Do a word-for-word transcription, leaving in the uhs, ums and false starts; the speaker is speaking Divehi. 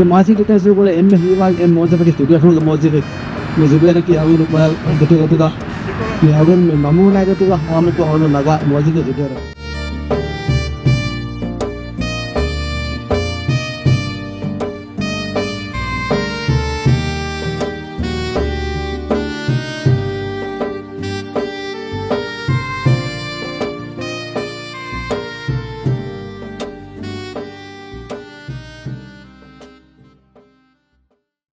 މާސީ ޑިޓެކްޓިވް ގުޅޭ އެންމެ ހީވާ އެއް މުވައްޒަފަކީ ޒުބޭރު މުވައްޒަފެއް. މި ޒުބޭރަކީ އަޅުގަނޑު ބައި ދެކެ ގޮތުގަ، މި އަޅުގަނޑު މި މަމޫނާ ގޮތުގަ ހާމަކޮށް އަޅުގަނޑު ނަގާ މުވައްޒަފެއް ޒުބޭރު.